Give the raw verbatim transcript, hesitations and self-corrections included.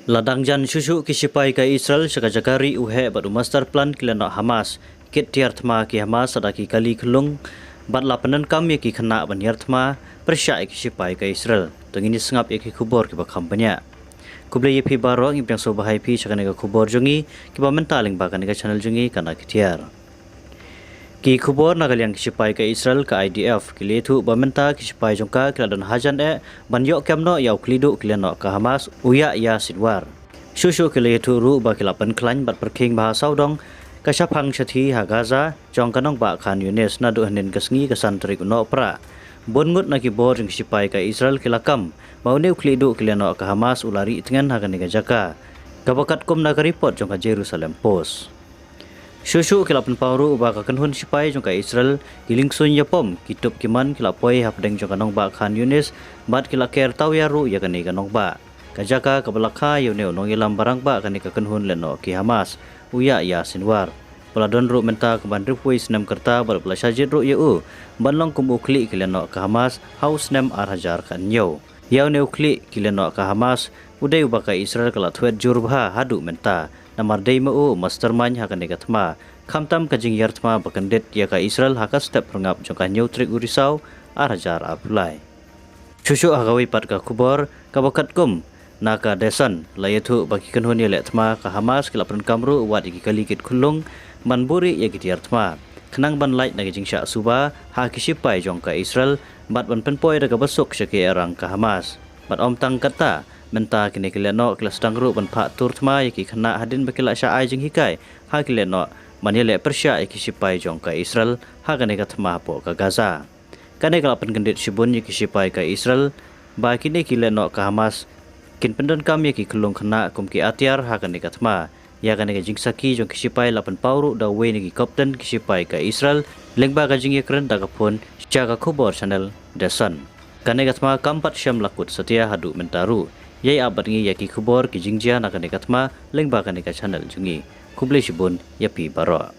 La dang jan shuh shuh ki shipai ka Israel sha ka jaka rieh u heh bad u master plan ki lehnoh Hamas. Kit tiar thma ki Hamas ha da ki kali khyllung bad la pyndonkam ïa ki khynnah ban ïar thma pyrshah ïa ki shipai ka Israel. To ngin ïa sngap ïa ki khubor kiba kham bniah. Khublei ïa phi baroh, ngi pdiang sngewbha ïa phi sha kane ka khubor jong ngi, kiba mynta lyngba kane ka channel jong ngi ka na ki tiar. Ki khubor na ka liang ki shipai ka Israel ka I D F ki la ïathuh ba mynta ki shipai jong ka ki la don hajan eh ban ïoh kem noh ïa u khlieh duh ki lehnoh ka Hamas u Yahya Sinwar. Shuh shuh ki la ïathuh ruh ba ki la pynkhlaiñ bad pyrkhing bha sawdong ka shaphang shathie ha Gaza jong ka nongbah Khan Yunis naduh hynnin ka sngi ka san tarik u Nohprah. Bun ngut na ki bor jong ki shipai ka Israel ki la kam ba une u khlieh duh ki lehnoh ka Hamas u la rieh tngen ha kane ka jaka, kaba katkum na ka report jong ka Jerusalem Post. Shuh shuh ki la pynpaw ruh ba ka kynhun shipai jong ka Israel ki lyngsuiñ ïapom, ki tup ki man ki la poi hapdeng jong ka nongbah Khan Yunis bad ki la ker tawiar ruh ïa kane ka nongbah, ka jaka kaba la kha ïa une u nongïalam barangbah kane ka kynhun lehnoh ki Hamas, u Yahya Sinwar, ba la don ruh mynta kumba hynriewphew wei snem ka rta bad ba la shah jied ruh ïa u ban long kum u khlieh ki lehnoh ka Hamas ha u snem ar hajar khathynñiew. Ïa une u khlieh ki lehnoh ka Hamas u dei uba ka Israel ka la thwet jur bha haduh mynta, namar dei ma u u mastermind ha kane ka thma, khamtam ka jingïar thma ba kyndit ïa ka Israel ha ka step phyrngap jong ka hynñiew tarik u Risaw ar hajar arphew lai. Shuh shuh ha kawei pat ka khubor kaba katkum na ka The Sun la ïathuh ba ki kynhun ïaleh thma ka Hamas ki la pyndonkam ruh wat ïa ki kali kit khyllung ban buhrieh ïa ki tiar thma khnang ban lait na ka jingshah suba ha ki shipai jong ka Israel bad ban pynpoi da kaba suk sha ki rang ka Hamas. Bad ym tang katta, mynta kine ki lehnoh ki la sdang ruh ban phah tur thma ïa ki khynnah hadien ba ki la shah ai jinghikai ha ki lehnoh ban ïaleh pyrshah ïa ki shipai jong ka Israel ha kane ka thma hapoh ka Gaza. Kane ka la pynkyndit shibun ïa ki shipai ka Israel ba kine ki lehnoh ka Hamas kin pyndonkam ïa ki khyllung khynnah kum ki atiar ha kane ka thma. Ïa kane ka jingsakhi jong ki shipai la pynpaw ruh da uwei na ki kapten ki shipai ka Israel lyngba ka jingïakren da ka phone sha ka khubor channel The Sun. Kane ka thma kam pat shym la kut satia haduh mynta ruh. Ïai ap bad ngi ïa ki khubor ki jingjia na kane ka thma lyngba kane ka channel jong ngi. Khublei shibun ïa phi baroh.